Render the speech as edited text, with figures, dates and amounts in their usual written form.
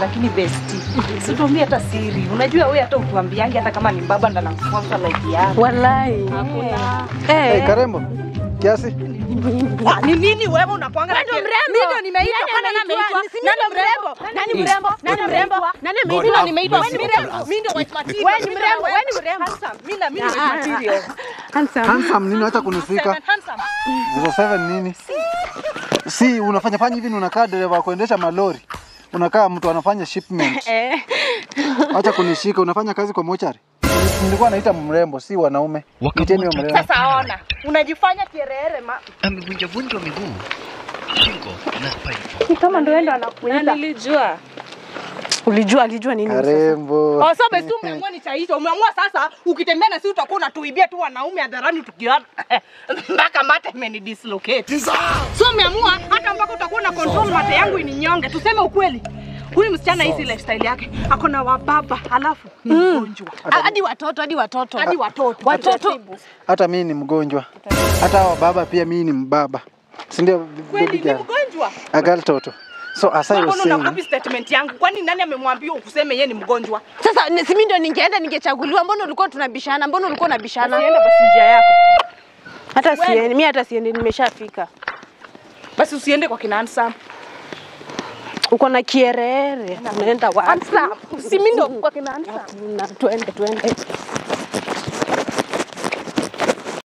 Lakini bestie, situambie hata siri. Unajua wewe hata utuambiange hata kama ni baba ndo anakusponsor like yako. Wallahi. Hakuna. Eh. Hey, Karembo. Kiasi? Ni nini wewe unakuanga na Wewe ndo mrembo. Mimi ndo nimeitwa, kwani nani ameitwa? Nani mrembo? Nani mrembo? Nani mrembo? Nani Mimi ameitwa? ndo nimeitwa. Wewe ni mrembo. Mimi ndo wife material. Wewe ni mrembo. Wewe ni mrembo. Handsome. Mimi na mimi wife material. Handsome. Handsome nini, acha kunisika. Handsome. 07 nini? Si unafanya fanya hivi, unakaa dereva wa kuendesha malori. Unakaa mtu anafanya shipment. Acha kunishika, unafanya kazi kwa mochari. Nilikuwa naita mrembo, si wanaume. Iteni huyo mrembo. Sasa ona, unajifanya kierere ma. Amevunjavunjwa miguu, shingo na spinal Ni kama ndo endo anakuita. Nilijua. Ulijua, alijua nini? Karembo. Oh, so basi umeamua ni chaisho. Umeamua sasa ukitembea na sisi utakuwa unatuibia tu wanaume hadharani tukiona mpaka mate imeni dislocate. So umeamua hata mpaka utakuwa na control mate yangu ininyonge. Tuseme ukweli. Huyu msichana hizi lifestyle yake ako na wababa alafu ni mgonjwa. Hadi watoto, hadi watoto. Hadi watoto. Watoto. Hata mimi ni mgonjwa. Hata wa baba pia mimi ni mbaba. Si ndio Kweli baby ni girl? mgonjwa. A girl toto. So as I was Mbona saying, unakopi statement yangu? Kwani nani amemwambia ukuseme yeye ni mgonjwa? Sasa si mimi ndio ningeenda ningechaguliwa. Mbona ulikuwa tunabishana? Mbona ulikuwa unabishana? Sienda basi njia yako. Hata siendi, mimi hata siendi, nimeshafika. Basi usiende kwa kina Handsome. Uko na kierere. Unaenda wapi? Handsome. Si mimi ndio kwa kina Handsome. Hakuna. Twende, twende.